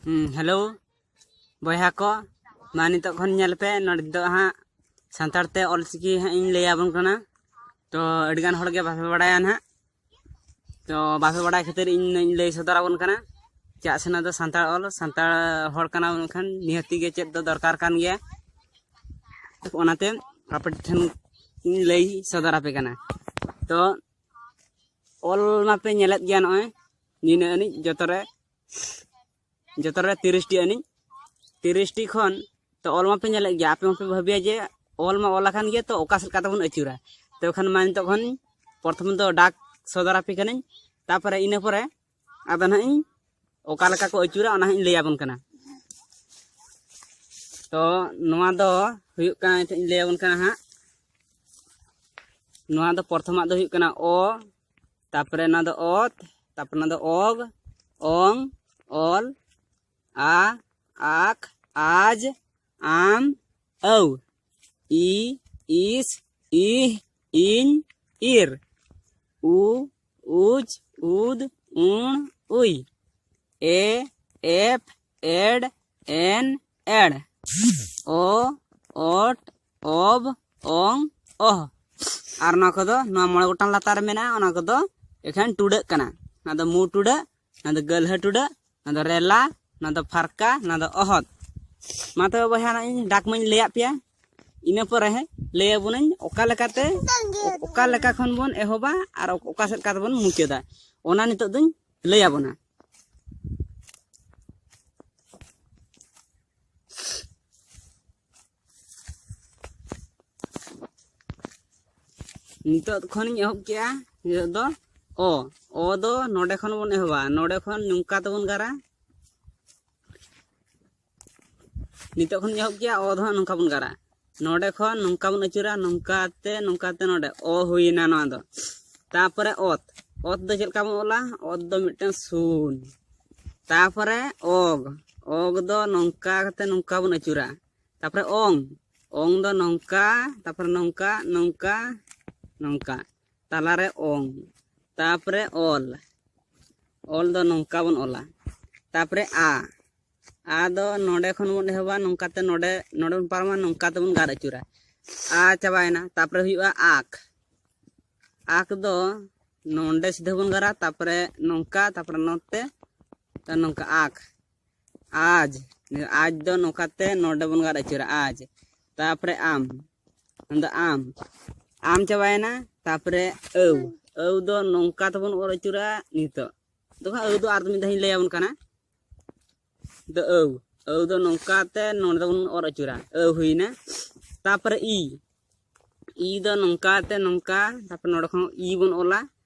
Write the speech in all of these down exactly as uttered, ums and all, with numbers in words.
ᱦᱩᱸ, ᱦᱮᱞᱳ ᱵᱚᱭᱦᱟ ᱠᱚ, ᱢᱟ ᱱᱤᱛᱚᱜ ᱠᱷᱚᱱ ᱧᱮᱞ ᱯᱮ, ᱱᱚᱰᱮ ᱫᱚ ᱦᱟᱸᱜ ᱥᱟᱱᱛᱟᱲ ᱛᱮ ᱚᱞᱪᱤᱠᱤ ᱦᱟᱸᱜ ᱤᱧ ᱞᱟᱹᱭ ᱟᱵᱚᱱ ᱠᱟᱱᱟ᱾ ᱛᱚ ᱟᱹᱰᱤᱜᱟᱱ ᱦᱚᱲᱜᱮ ᱵᱟᱯᱮ ᱵᱟᱲᱟᱭᱟ ᱱᱟᱦᱟᱜ᱾ ᱛᱚ ᱵᱟᱯᱮ ᱵᱟᱲᱟᱭ ᱠᱷᱟᱹᱛᱤᱨ ᱤᱧ ᱱᱟᱜ ᱤᱧ ᱞᱟᱹᱭ ᱥᱚᱫᱚᱨ ᱟᱵᱚᱱ ᱠᱟᱱᱟ᱾ ᱪᱮᱫᱟᱜ ᱥᱮ ᱱᱚᱣᱟ ᱫᱚ ᱥᱟᱱᱛᱟᱲ ᱚᱞ, ᱥᱟᱱᱛᱟᱲ ᱦᱚᱲ ᱠᱟᱱᱟ ᱵᱚᱱ ᱠᱷᱟᱱ ᱱᱤᱦᱟᱹᱛᱤ ᱜᱮ ᱪᱮᱫ ᱫᱚ ᱫᱚᱨᱠᱟᱨ ᱠᱟᱱ ᱜᱮᱭᱟ᱾ ᱚᱱᱟᱛᱮ ᱟᱯᱮ ᱴᱷᱮᱱ ᱤᱧ ᱞᱟᱹᱭ ᱥᱚᱫᱚᱨ ᱟᱯᱮ ᱠᱟᱱᱟ᱾ ᱛᱚ ᱚᱞ ᱢᱟᱯᱮ ᱧᱮᱞᱮᱫ ᱜᱮᱭᱟ, ᱱᱚᱜᱼᱚᱭ ᱱᱤᱱᱟᱹᱜ ᱟᱹᱱᱤᱡ ᱡᱚᱛᱚ ᱨᱮ, ᱡᱚᱛᱚ ᱨᱮ ᱛᱤᱨᱤᱥ ᱴᱤ ᱟᱹᱱᱤᱡ, ᱛᱤᱨᱤᱥ ᱴᱤ ᱠᱷᱚᱱ ᱛᱚ ᱚᱞ ᱢᱟᱯᱮ ᱧᱮᱞᱮᱫ ᱜᱮᱭᱟ, ᱟᱯᱮ ᱢᱟᱯᱮ ᱵᱷᱟᱹᱵᱤᱭᱟ ᱡᱮ ᱚᱞ ᱢᱟ ᱚᱞ ᱟᱠᱟᱱ ᱜᱮᱭᱟ, ᱛᱚ ᱚᱠᱟ ᱥᱮᱫ ᱠᱟᱛᱮ ᱵᱚᱱ ᱟᱹᱪᱩᱨᱟ? ᱛᱚ ᱠᱷᱟᱱ ᱢᱟ ᱱᱤᱛᱚᱜ ᱠᱷᱚᱱ ᱯᱨᱚᱛᱷᱚᱢ ᱫᱚ ᱰᱟᱠ ᱥᱚᱫᱚᱨ ᱟᱯᱮ ᱠᱟᱹᱱᱟᱹᱧ, ᱛᱟᱯᱚᱨᱮ ᱤᱱᱟᱹ ᱯᱚᱨᱮ ᱟᱫᱚ ᱱᱟᱦᱟᱜ ᱤᱧ ᱚᱠᱟ ᱞᱮᱠᱟ ᱠᱚ ᱟᱹᱪᱩᱨᱟ ᱚᱱᱟ ᱦᱟᱸᱜ ᱤᱧ ᱞᱟᱹᱭ ᱟᱵᱚᱱ ᱠᱟᱱᱟ᱾ ᱛᱚ ᱱᱚᱣᱟ ᱫᱚ ᱦᱩᱭᱩᱜ ᱠᱟᱱᱟ, ᱱᱤᱛᱚᱜ ᱤᱧ ᱞᱟᱹᱭ ᱟᱵᱚᱱ ᱠᱟᱱᱟ ᱦᱟᱸᱜ᱾ ᱱᱚᱣᱟ ᱫᱚ ᱯᱨᱚᱛᱷᱚᱢᱟᱜ ᱫᱚ ᱦᱩᱭᱩᱜ ᱠᱟᱱᱟ ᱚ, ᱛᱟᱯᱚᱨᱮ ᱱᱚᱣᱟ ᱫᱚ ᱚᱛ, ᱛᱟᱯᱚᱨᱮ ᱱᱚᱣᱟ ᱫᱚ ᱚᱜ, ᱚᱝ, ᱚᱞ, ᱟ, ᱟᱠ, ᱟᱡ, ᱟᱢ, ᱟᱹᱣ, ᱤ, ᱤᱥ, ᱤᱦ, ᱤᱧ, ᱤᱨ, ᱩ, ᱩᱡ, ᱩᱫ, ᱩᱬ, ᱩᱭ, ᱮ, ᱮᱯ, ᱮᱰ, ᱮᱱ, ᱮᱲ, ᱚ, ᱚᱴ, ᱚᱵ, ᱚᱝ, ᱚᱦ᱾ ᱟᱨ ᱱᱚᱣᱟ ᱠᱚᱫᱚ ᱱᱚᱣᱟ ᱢᱚᱬᱮ ᱜᱚᱴᱟᱝ ᱞᱟᱛᱟᱨ ᱨᱮ ᱢᱮᱱᱟᱜᱼᱟ, ᱚᱱᱟ ᱠᱚᱫᱚ ᱮᱠᱷᱮᱱ ᱴᱩᱰᱟᱹᱜ ᱠᱟᱱᱟ᱾ ᱚᱱᱟ ᱫᱚ ᱢᱩ ᱴᱩᱰᱟᱹᱜ, ᱚᱱᱟ ᱫᱚ ᱜᱟᱹᱞᱦᱟᱹ ᱴᱩᱰᱟᱹᱜ, ᱚᱱᱟ ᱫᱚ ᱨᱮᱞᱟ, ᱚᱱᱟ ᱫᱚ ᱯᱷᱟᱨᱠᱟ, ᱚᱱᱟ ᱫᱚ ᱚᱦᱚᱫ᱾ ᱢᱟ ᱛᱚᱵᱮ ᱵᱚᱭᱦᱟ, ᱱᱚᱜᱼᱚᱭ ᱰᱟᱠ ᱢᱟᱧ ᱞᱟᱹᱭᱟᱫ ᱯᱮᱭᱟ, ᱤᱱᱟᱹ ᱯᱚᱨᱮ ᱦᱮᱸ ᱞᱟᱹᱭ ᱟᱵᱚᱱᱟᱹᱧ ᱚᱠᱟ ᱞᱮᱠᱟᱛᱮ, ᱚᱠᱟ ᱞᱮᱠᱟ ᱠᱷᱚᱱ ᱵᱚᱱ ᱮᱦᱚᱵᱟ ᱟᱨ ᱚᱠᱟ ᱥᱮᱫ ᱠᱟᱛᱮ ᱵᱚᱱ ᱢᱩᱪᱟᱹᱫᱟ, ᱚᱱᱟ ᱱᱤᱛᱚᱜ ᱫᱚᱧ ᱞᱟᱹᱭ ᱟᱵᱚᱱᱟ᱾ ᱱᱤᱛᱚᱜ ᱠᱷᱚᱱᱤᱧ ᱮᱦᱚᱵ ᱠᱮᱜᱼᱟ᱾ ᱱᱤᱛᱚᱜ ᱫᱚ ᱚ, ᱚ ᱫᱚ ᱱᱚᱰᱮ ᱠᱷᱚᱱ ᱵᱚᱱ ᱮᱦᱚᱵᱟ, ᱱᱚᱰᱮ ᱠᱷᱚᱱ ᱱᱚᱝᱠᱟ ᱛᱮᱵᱚᱱ ᱜᱟᱨᱟ᱾ ᱱᱤᱛᱚᱜ ᱠᱷᱚᱱ ᱮᱦᱚᱵ ᱠᱮᱜᱼᱟ, ᱚ ᱫᱚ ᱦᱟᱸᱜ ᱱᱚᱝᱠᱟ ᱵᱚᱱ ᱜᱟᱨᱟ, ᱱᱚᱰᱮ ᱠᱷᱚᱱ ᱱᱚᱝᱠᱟ ᱵᱚᱱ ᱟᱹᱪᱩᱨᱟ, ᱱᱚᱝᱠᱟ ᱛᱮ, ᱱᱚᱝᱠᱟ ᱛᱮ ᱱᱚᱰᱮ ᱚ ᱦᱩᱭᱮᱱᱟ ᱱᱚᱣᱟ ᱫᱚ᱾ ᱛᱟᱯᱚᱨᱮ ᱚᱛ, ᱚᱛ ᱫᱚ ᱪᱮᱫ ᱞᱮᱠᱟ ᱵᱚᱱ ᱚᱞᱟ? ᱚᱛ ᱫᱚ ᱢᱤᱫᱴᱟᱝ ᱥᱩᱱ᱾ ᱛᱟᱯᱚᱨᱮ ᱚᱜ, ᱚᱜ ᱫᱚ ᱱᱚᱝᱠᱟ ᱠᱟᱛᱮ ᱱᱚᱝᱠᱟ ᱵᱚᱱ ᱟᱹᱪᱩᱨᱟ᱾ ᱛᱟᱯᱚᱨᱮ ᱚᱝ, ᱚᱝ ᱫᱚ ᱱᱚᱝᱠᱟ, ᱛᱟᱯᱚᱨᱮ ᱱᱚᱝᱠᱟ, ᱱᱚᱝᱠᱟ, ᱱᱚᱝᱠᱟ, ᱛᱟᱞᱟᱨᱮ ᱚᱝ᱾ ᱛᱟᱯᱚᱨᱮ ᱚᱞ, ᱚᱞ ᱫᱚ ᱱᱚᱝᱠᱟ ᱵᱚᱱ ᱚᱞᱟ᱾ ᱛᱟᱯᱚᱨᱮ ᱟ, ᱟ ᱫᱚ ᱱᱚᱰᱮ ᱠᱷᱚᱱ ᱵᱚᱱ ᱮᱦᱚᱵᱟ, ᱱᱚᱝᱠᱟᱛᱮ ᱱᱚᱰᱮ, ᱱᱚᱰᱮ ᱵᱚᱱ ᱯᱟᱨᱚᱢᱟ, ᱱᱚᱝᱠᱟ ᱛᱮᱵᱚᱱ ᱜᱟᱨ ᱟᱹᱪᱩᱨᱟ᱾ ᱟ ᱪᱟᱵᱟᱭᱮᱱᱟ᱾ ᱛᱟᱨᱯᱚᱨᱮ ᱦᱩᱭᱩᱜᱼᱟ ᱟᱠ᱾ ᱟᱠ ᱫᱚ ᱱᱚᱰᱮ ᱥᱤᱫᱷᱟᱹ ᱵᱚᱱ ᱜᱟᱨᱟ, ᱛᱟᱨᱯᱚᱨᱮ ᱱᱚᱝᱠᱟ, ᱛᱟᱨᱯᱚᱨᱮ ᱱᱚᱛᱮ, ᱛᱟ ᱱᱚᱝᱠᱟ ᱟᱠ᱾ ᱟᱡ, ᱟᱡ ᱫᱚ ᱱᱚᱝᱠᱟᱛᱮ ᱱᱚᱰᱮ ᱵᱚᱱ ᱜᱟᱨ ᱟᱹᱪᱩᱨᱟ, ᱟᱡ᱾ ᱛᱟᱨᱯᱚᱨᱮ ᱟᱢ, ᱟᱢ ᱫᱚ ᱟᱢ, ᱟᱢ ᱪᱟᱵᱟᱭᱮᱱᱟ᱾ ᱛᱟᱨᱯᱚᱨᱮ ᱟᱹᱣ, ᱟᱹᱣ ᱫᱚ ᱱᱚᱝᱠᱟ ᱛᱮᱵᱚᱱ ᱚᱨ ᱟᱹᱪᱩᱨᱟ᱾ ᱱᱤᱛᱚᱜ ᱫᱚ ᱦᱟᱸᱜ ᱟᱹᱣ ᱫᱚ ᱟᱨ ᱢᱤᱫ ᱫᱷᱟᱣ ᱤᱧ ᱞᱟᱹᱭ ᱟᱵᱚᱱ ᱠᱟᱱᱟ᱾ ᱫᱚ ᱟᱹᱣ, ᱟᱹᱣ ᱫᱚ ᱱᱚᱝᱠᱟ ᱛᱮ ᱱᱚᱰᱮ ᱫᱚᱵᱚᱱ ᱚᱨ ᱟᱹᱪᱩᱨᱟ, ᱟᱹᱣ ᱦᱩᱭᱱᱟ᱾ ᱛᱟᱨᱯᱚᱨᱮ ᱤ, ᱤ ᱫᱚ ᱱᱚᱝᱠᱟ ᱛᱮ ᱱᱚᱝᱠᱟ, ᱛᱟᱨᱯᱚᱨᱮ ᱱᱚᱰᱮ ᱠᱷᱚᱱ ᱤ ᱵᱚᱱ ᱚᱞᱟ᱾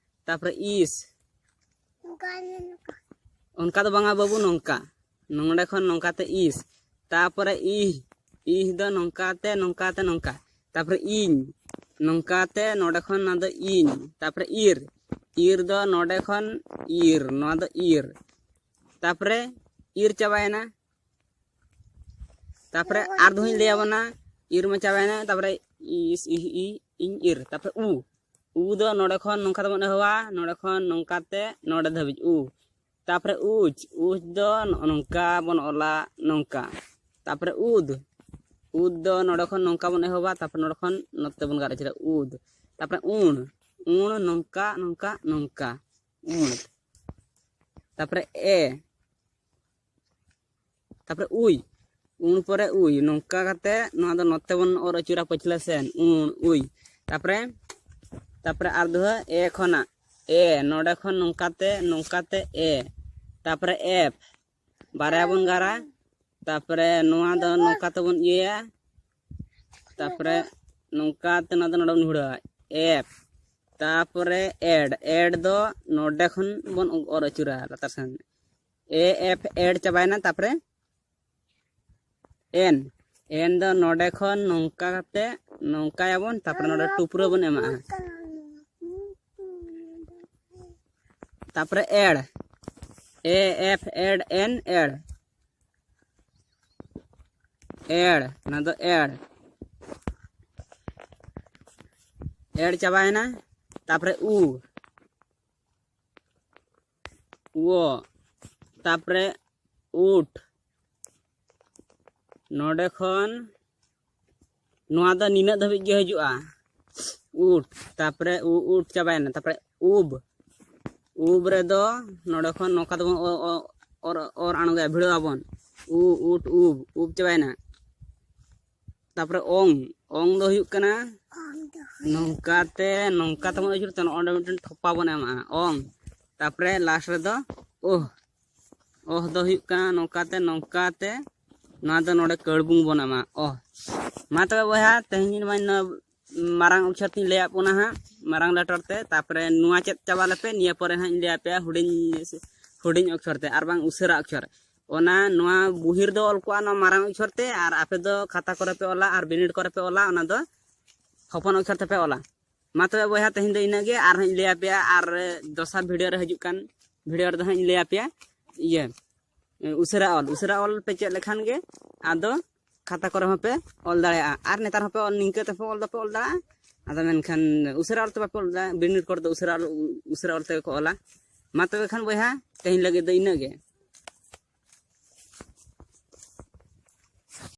ᱛᱟᱨᱯᱚᱨᱮ ᱤᱥ, ᱚᱱᱠᱟ ᱫᱚ ᱵᱟᱝᱟ ᱵᱟᱹᱵᱩ, ᱱᱚᱝᱠᱟ, ᱱᱚᱰᱮ ᱠᱷᱚᱱ ᱱᱚᱝᱠᱟ ᱛᱮ ᱤᱥ᱾ ᱛᱟᱨᱯᱚᱨᱮ ᱤᱦ, ᱤᱦ ᱫᱚ ᱱᱚᱝᱠᱟ ᱛᱮ ᱱᱚᱝᱠᱟ ᱛᱮ ᱱᱚᱝᱠᱟ᱾ ᱛᱟᱨᱯᱚᱨᱮ ᱤᱧ, ᱱᱚᱝᱠᱟ ᱛᱮ ᱱᱚᱰᱮ ᱠᱷᱚᱱ ᱱᱚᱣᱟ ᱫᱚ ᱤᱧ᱾ ᱛᱟᱨᱯᱚᱨᱮ ᱤᱨ, ᱤᱨ ᱫᱚ ᱱᱚᱰᱮ ᱠᱷᱚᱱ ᱤᱨ, ᱱᱚᱣᱟ ᱫᱚ ᱤᱨ᱾ ᱛᱟᱨᱯᱚᱨᱮ ᱤᱨ ᱪᱟᱵᱟᱭᱮᱱᱟ᱾ ᱛᱟᱨᱯᱚᱨᱮ ᱟᱨ ᱫᱷᱟᱣ ᱤᱧ ᱞᱟᱹᱭ ᱟᱵᱚᱱᱟ, ᱤᱨ ᱢᱟ ᱪᱟᱵᱟᱭᱮᱱᱟ᱾ ᱛᱟᱨᱯᱚᱨᱮ ᱤᱥ, ᱤᱦ, ᱤ, ᱤᱧ, ᱤᱨ᱾ ᱛᱟᱨᱯᱚᱨᱮ ᱩ, ᱩ ᱫᱚ ᱱᱚᱰᱮ ᱠᱷᱚᱱ ᱱᱚᱝᱠᱟ ᱛᱮᱵᱚᱱ ᱮᱦᱚᱵᱟ, ᱱᱚᱰᱮ ᱠᱷᱚᱱ ᱱᱚᱝᱠᱟ ᱛᱮ ᱱᱚᱰᱮ ᱫᱷᱟᱹᱵᱤᱡ ᱩ᱾ ᱛᱟᱨᱯᱚᱨᱮ ᱩᱪ, ᱩᱪ ᱫᱚ ᱱᱚᱜᱼᱚ ᱱᱚᱝᱠᱟ ᱵᱚᱱ ᱚᱞᱟ, ᱱᱚᱝᱠᱟ᱾ ᱛᱟᱨᱯᱚᱨᱮ ᱩᱫ, ᱩᱫ ᱫᱚ ᱱᱚᱰᱮ ᱠᱷᱚᱱ ᱱᱚᱝᱠᱟ ᱵᱚᱱ ᱮᱦᱚᱵᱟ, ᱛᱟᱨᱯᱚᱨᱮ ᱱᱚᱰᱮ ᱠᱷᱚᱱ ᱱᱚᱛᱮ ᱵᱚᱱ ᱜᱟᱨ ᱟᱹᱪᱩᱨᱟ, ᱩᱫ᱾ ᱛᱟᱨᱯᱚᱨᱮ ᱩᱬ, ᱩᱬ ᱱᱚᱝᱠᱟ, ᱱᱚᱝᱠᱟ, ᱱᱚᱝᱠᱟ, ᱩᱬ᱾ ᱛᱟᱨᱯᱚᱨᱮ ᱮ, ᱛᱟᱨᱯᱚᱨᱮ ᱩᱭ, ᱩᱬ ᱯᱚᱨᱮ ᱩᱭ, ᱱᱚᱝᱠᱟ ᱠᱟᱛᱮ ᱱᱚᱣᱟ ᱫᱚ ᱱᱚᱛᱮ ᱵᱚᱱ ᱚᱨ ᱟᱹᱪᱩᱨᱟ ᱯᱟᱹᱪᱷᱞᱟᱹ ᱥᱮᱱ, ᱩᱬ, ᱩᱭ᱾ ᱛᱟᱨᱯᱚᱨᱮ, ᱛᱟᱨᱯᱚᱨᱮ ᱟᱨ ᱫᱷᱟᱣ ᱮ ᱠᱷᱚᱱᱟᱜ, ᱮ, ᱱᱚᱰᱮ ᱠᱷᱚᱱ ᱱᱚᱝᱠᱟ ᱛᱮ, ᱱᱚᱝᱠᱟ ᱛᱮ ᱮ᱾ ᱛᱟᱨᱯᱚᱨᱮ ᱮᱯ, ᱵᱟᱨᱭᱟ ᱵᱚᱱ ᱜᱟᱨᱟ᱾ ᱛᱟᱨᱯᱚᱨᱮ ᱱᱚᱣᱟ ᱫᱚ ᱱᱚᱝᱠᱟ ᱛᱮᱵᱚᱱ ᱤᱭᱟᱹᱭᱟ᱾ ᱛᱟᱨᱯᱚᱨᱮ ᱱᱚᱝᱠᱟ ᱛᱮ ᱱᱚᱣᱟ ᱫᱚ ᱱᱚᱰᱮ ᱵᱚᱱ ᱦᱩᱲᱟᱹᱣᱟ, ᱮᱯ᱾ ᱛᱟᱨᱯᱚᱨᱮ ᱮᱰ, ᱮᱰ ᱫᱚ ᱱᱚᱰᱮ ᱠᱷᱚᱱ ᱵᱚᱱ ᱚᱨ ᱟᱹᱪᱩᱨᱟ ᱞᱟᱛᱟᱨ ᱥᱮᱱ᱾ ᱮ ᱮᱯ ᱮᱰ ᱪᱟᱵᱟᱭᱮᱱᱟ᱾ ᱛᱟᱨᱯᱚᱨᱮ ᱮᱱ, ᱮᱱ ᱫᱚ ᱱᱚᱰᱮ ᱠᱷᱚᱱ ᱱᱚᱝᱠᱟ ᱠᱟᱛᱮ ᱱᱚᱝᱠᱟᱭᱟᱵᱚᱱ, ᱛᱟᱨᱯᱚᱨᱮ ᱱᱚᱰᱮ ᱴᱩᱯᱨᱟᱹ ᱵᱚᱱ ᱮᱢᱟᱜᱼᱟ᱾ ᱛᱟᱨᱯᱚᱨᱮ ᱮᱲ, ᱮ ᱮᱯᱷ ᱮᱰ ᱮᱱ, ᱮᱲ, ᱮᱲ, ᱚᱱᱟ ᱫᱚ ᱮᱲ, ᱮᱲ ᱪᱟᱵᱟᱭᱮᱱᱟ᱾ ᱛᱟᱨᱯᱚᱨᱮ ᱩ, ᱩᱚ, ᱛᱟᱨᱯᱚᱨᱮ ᱩᱴ, ᱱᱚᱰᱮ ᱠᱷᱚᱱ ᱱᱚᱣᱟ ᱫᱚ ᱱᱤᱱᱟᱹᱜ ᱫᱷᱟᱹᱵᱤᱡ ᱜᱮ ᱦᱤᱡᱩᱜᱼᱟ᱾ ᱩᱴ, ᱛᱟᱯᱚᱨᱮ ᱩ ᱩᱴ ᱪᱟᱵᱟᱭᱮᱱᱟ, ᱛᱟᱯᱚᱨᱮ ᱩᱵ᱾ ᱩᱵ ᱨᱮᱫᱚ ᱱᱚᱰᱮ ᱠᱷᱚᱱ ᱱᱚᱝᱠᱟ ᱫᱚᱵᱚᱱ ᱚ- ᱚ- ᱚᱨ ᱚᱨ ᱟᱬᱜᱚᱭᱟ, ᱵᱷᱤᱲᱟᱹᱣ ᱟᱵᱚᱱ᱾ ᱩ ᱩᱴ ᱩᱵ, ᱩᱵ ᱪᱟᱵᱟᱭᱮᱱᱟ᱾ ᱛᱟᱯᱚᱨᱮ ᱚᱝ, ᱚᱝ ᱫᱚ ᱦᱩᱭᱩᱜ ᱠᱟᱱᱟ ᱱᱚᱝᱠᱟᱛᱮ, ᱱᱚᱝᱠᱟ ᱛᱮᱵᱚᱱ ᱟᱹᱪᱩᱨ ᱛᱮ ᱱᱚᱜᱼᱚ ᱱᱚᱰᱮ ᱢᱤᱫᱴᱮᱱ ᱴᱷᱚᱯᱟ ᱵᱚᱱ ᱮᱢᱟᱜᱼᱟ, ᱚᱝ᱾ ᱛᱟᱯᱚᱨᱮ ᱞᱟᱥᱴ ᱨᱮᱫᱚ ᱳᱦ, ᱳᱦ ᱫᱚ ᱦᱩᱭᱩᱜ ᱠᱟᱱᱟ ᱱᱚᱝᱠᱟᱛᱮ, ᱱᱚᱝᱠᱟᱛᱮ᱾ ᱱᱚᱣᱟ ᱫᱚ ᱱᱚᱰᱮ ᱠᱟᱹᱲᱵᱩᱝ ᱵᱚᱱ ᱮᱢᱟ, ᱳᱦ᱾ ᱢᱟ ᱛᱚᱵᱮ ᱵᱚᱭᱦᱟ, ᱛᱮᱦᱮᱧ ᱢᱟ ᱤᱱᱟᱹ ᱢᱟᱨᱟᱝ ᱚᱠᱠᱷᱚᱨ ᱛᱤᱧ ᱞᱟᱹᱭᱟᱫ ᱵᱚᱱᱟ ᱦᱟᱸᱜ, ᱢᱟᱨᱟᱝ ᱞᱮᱴᱟᱨ ᱛᱮ᱾ ᱛᱟᱯᱚᱨᱮ ᱱᱚᱣᱟ ᱪᱮᱫ ᱪᱟᱵᱟ ᱞᱮᱯᱮ, ᱱᱤᱭᱟᱹ ᱯᱚᱨᱮ ᱦᱟᱸᱜ ᱤᱧ ᱞᱟᱹᱭ ᱟᱯᱮᱭᱟ ᱦᱩᱰᱤᱧ, ᱦᱩᱰᱤᱧ ᱚᱠᱠᱷᱚᱨ ᱛᱮ ᱟᱨ ᱵᱟᱝ ᱩᱥᱟᱹᱨᱟ ᱚᱠᱠᱷᱚᱨ᱾ ᱚᱱᱟ ᱱᱚᱣᱟ ᱵᱩᱦᱤ ᱨᱮᱫᱚ ᱚᱞ ᱠᱚᱜᱼᱟ ᱱᱚᱣᱟ ᱢᱟᱨᱟᱝ ᱚᱠᱠᱷᱚᱨ ᱛᱮ, ᱟᱨ ᱟᱯᱮ ᱫᱚ ᱠᱷᱟᱛᱟ ᱠᱚᱨᱮ ᱯᱮ ᱚᱞᱟ ᱟᱨ ᱵᱤᱱᱤᱰ ᱠᱚᱨᱮ ᱯᱮ ᱚᱞᱟ, ᱚᱱᱟ ᱫᱚ ᱦᱚᱯᱚᱱ ᱚᱠᱠᱷᱚᱨ ᱛᱮᱯᱮ ᱚᱞᱟ᱾ ᱢᱟ ᱛᱚᱵᱮ ᱵᱚᱭᱦᱟ, ᱛᱮᱦᱮᱧ ᱫᱚ ᱤᱱᱟᱹᱜ ᱜᱮ᱾ ᱟᱨ ᱦᱟᱸᱜ ᱤᱧ ᱞᱟᱹᱭ ᱟᱯᱮᱭᱟ, ᱟᱨ ᱫᱚᱥᱟᱨ ᱵᱷᱤᱰᱤᱭᱳ ᱨᱮ ᱦᱤᱡᱩᱜ ᱠᱟᱱ ᱵᱷᱤᱰᱤᱭᱳ ᱨᱮᱫᱚ ᱦᱟᱸᱜ ᱤᱧ ᱞᱟᱹᱭ ᱟᱯᱮᱭᱟ ᱤᱭᱟᱹ ᱩᱥᱟᱹᱨᱟ ᱚᱞ, ᱩᱥᱟᱹᱨᱟ ᱚᱞ ᱯᱮ ᱪᱮᱫ ᱞᱮᱠᱷᱟᱱ ᱜᱮ ᱟᱫᱚ ᱠᱷᱟᱛᱟ ᱠᱚᱨᱮ ᱦᱚᱸᱯᱮ ᱚᱞ ᱫᱟᱲᱮᱭᱟᱜᱼᱟ᱾ ᱟᱨ ᱱᱮᱛᱟᱨ ᱦᱚᱸᱯᱮ ᱚᱞ, ᱱᱤᱝᱠᱟᱹ ᱛᱮᱯᱮ ᱚᱞ ᱫᱚᱯᱮ ᱚᱞ ᱫᱟᱲᱮᱭᱟᱜᱼᱟ᱾ ᱟᱫᱚ ᱢᱮᱱᱠᱷᱟᱱ ᱩᱥᱟᱹᱨᱟ ᱚᱞ ᱛᱮ ᱵᱟᱯᱮ ᱚᱞ ᱫᱟᱲᱮᱭᱟᱜᱼᱟ, ᱵᱤᱱᱤᱰ ᱠᱚᱨᱮ ᱫᱚ ᱩᱥᱟᱹᱨᱟ ᱚᱞ, ᱩᱥᱟᱹᱨᱟ ᱚᱞ ᱛᱮᱜᱮ ᱠᱚ ᱚᱞᱟ᱾ ᱢᱟ ᱛᱚᱵᱮ ᱠᱷᱟᱱ ᱵᱚᱭᱦᱟ, ᱛᱮᱦᱮᱧ ᱞᱟᱹᱜᱤᱫ ᱫᱚ ᱤᱱᱟᱹᱜ ᱜᱮ᱾